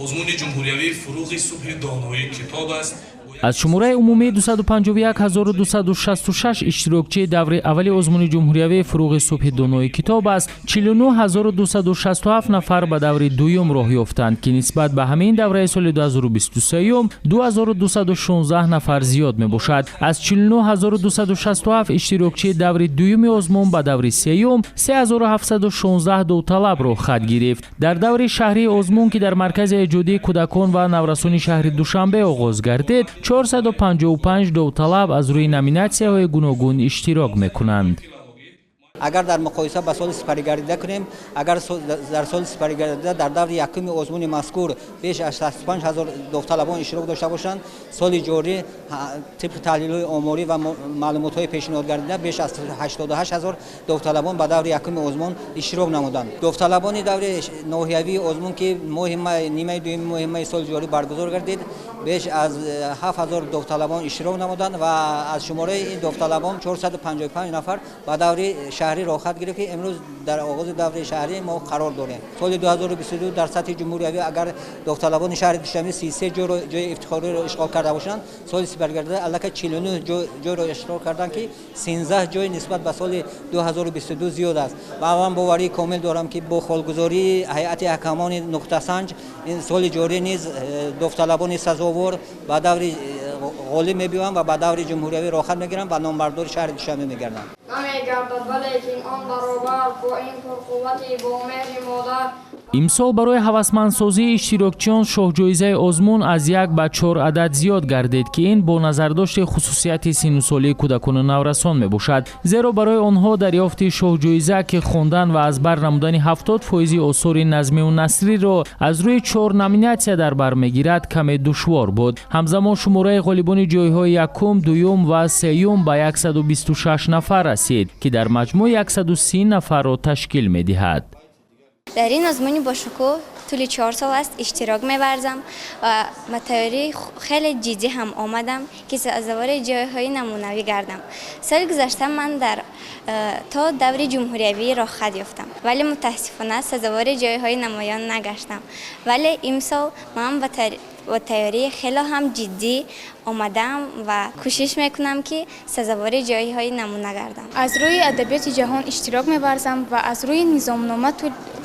Озмуни ҷумҳуриявии «Фурӯғи субҳи доноӣ китоб аст». Аз шумораи умумии 251 266 иштирокчии даври аввали озмуни ҷумҳуриявии «Фурӯғи субҳи донои китоб аст», 49 267 нафар ба даври дуюм роҳ ёфтанд, ки нисбат ба ҳамин давраи соли 2023 2216 нафар зиёд мебошад. Аз 49 267 иштирокчии даври дуюми озмун ба даври сеюм 3716 довталаб роҳ хат гирифт. Дар даври шаҳрии озмун, ки дар Маркази эҷодии кӯдакон ва наврасони шаҳри Душанбе оғоз гардид, 455 довталаб аз рӯи номинатсияҳои гуногун иштирок мекунанд. Агар дар муқоиса ба соли сипаригардида кунем, агар дар соли сипаригардида дар даври якуми озмуни мазкур беш аз 65 ҳазор довталабон иштирок дошта бошанд, соли ҷорӣ тибқи таҳлилҳои оморӣ ва маълумотҳои пешниҳодгардида беш аз 88 ҳазор довталабон ба даври якуми озмун иштирок намуданд. Довталабони даври ноҳиявии озмун, ки моҳи май, нимаи дуюми моҳи майи соли ҷорӣ баргузор гардид, беш аз 7 ҳазор довталабон иштирок намуданд ва аз шумораи ин довталабон 455 нафар ба даври шаҳрӣ роҳхат гирифт, ки имрӯз дар оғози даври шаҳрӣ мо қарор дорем. Соли 2022 дар сатҳи ҷумҳуриявӣ агар довталабони шаҳри Душанбе 33 ҷои ифтихориро ишғол карда бошанд, соли сипаригардида аллакай 49 ҷойро ишғол карданд, ки 13 ҷой нисбат ба соли 2022 зиёд аст. Ва ман боварии комил дорам, ки бо холгузории ҳайати ҳакамони нуқтасанҷ ин соли ҷорӣ низ довталабони сазовор ба даври ғолиб мебиёянд ва ба даври ҷумҳуриявӣ роҳхат мегиранд ва номбардори шаҳри Душанбе мегарданд. Намегардад, валекин он баробар бо ин пурқуввати бо меҳри модар. Имсол барои ҳавасмандсозии иштирокчиён шоҳҷоизаи озмун аз як ба чор адад зиёд гардид, ки ин бо назардошти хусусияти синну солии кӯдакону наврасон мебошад, зеро барои онҳо дарёфти шоҳҷоиза, ки хондан ва аз бар намудани 70 фоизи осори назмиву насриро аз рӯи чор номинатсия дар бар мегирад, каме душвор буд. Ҳамзамон шумораи ғолибони ҷойҳои якум, дуюм ва сеюм ба 126 нафар расид, ки дар маҷмӯъ 130 нафарро ташкил медиҳад. Дар ин озмуни бошукӯҳ тӯли 4 сол аст иштирок меварзам ва ба тайёрии хеле ҷиддӣ ҳам омадам, ки сазовори ҷойҳои намунавӣ гардам. Соли гузашта ман дар то даври ҷумҳуриявӣ роҳхат ёфтам, вале мутаассифона сазовори ҷойҳои намоён нагаштам. Вале имсол ман бо тайёрии хело ҳам ҷиддӣ омадаам ва кӯшиш мекунам, ки сазовори ҷойҳои намуна гардам. Аз рӯи адабиёти ҷаҳон иштирок меварзам ва аз рӯи низомнома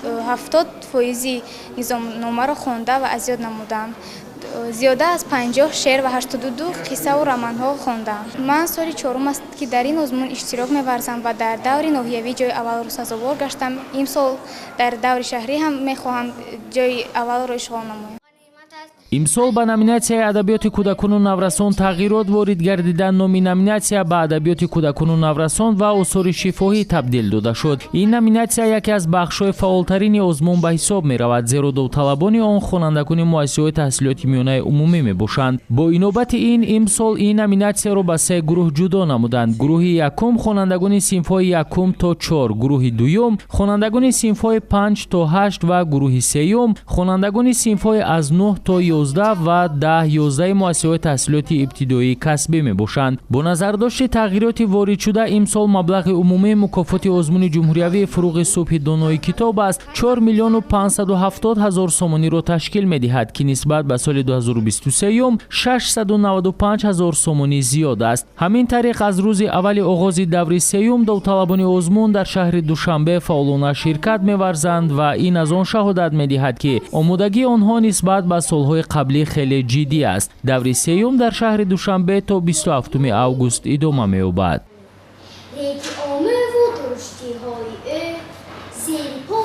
70 фоизи низомномаро хонда ва аз ёд намудам. Зиёда аз 50 шеър ва 82 қиссаву романҳо хондаам. Ман соли чорум аст, ки дар ин озмун иштирок меварзам ва дар даври ноҳиявӣ ҷои аввалро сазовор гаштам. Имсол дар даври шаҳрӣ ҳам мехоҳам ҷои аввалро ишғол намоям. Имсол ба номинатсияи адабиёти кӯдакону наврасон тағйирот ворид гардида, номи номинатсия ба адабиёти кӯдакону наврасон ва осори шифоҳӣ табдил дода шуд. Ин номинатсия яке аз бахшҳои фаъолтарини озмун ба ҳисоб меравад, зеро довталабони он хонандагони муассисаҳои таҳсилоти миёнаи умумӣ мебошанд. Бо инобати ин имсол ин номинатсияро ба се гурӯҳ ҷудо намуданд. Гурӯҳи якум хонандагони синфҳои якум то чор, гурӯҳи дуюм хонандагони синфҳои панҷ то ҳашт ва гурӯҳи сеюм хонандагони синфҳои аз нӯҳ то 11 ва 10-11 муассисаҳои таҳсилоти ибтидоии касбӣ мебошанд. Бо назардошти тағйироти воридшуда имсол маблағи умумии мукофоти озмуни ҷумҳуриявии «Фурӯғи субҳи донои китоб аст» 4 миллиону 570 ҳазор сомониро ташкил медиҳад, ки нисбат ба соли 2023 695 ҳазор сомонӣ зиёд аст. Ҳамин тариқ, аз рӯзи аввали оғози даври сеюм довталабони озмун дар шаҳри Душанбе фаъолона ширкат меварзанд ва ин аз он шаҳодат медиҳад, ки омодагии онҳо нисбат ба солҳои қаблӣ хеле ҷиддӣ аст. Даври сеюм дар шаҳри Душанбе то 27 август идома меёбад. Реги омӯву дуруштиҳои ӯ зери по.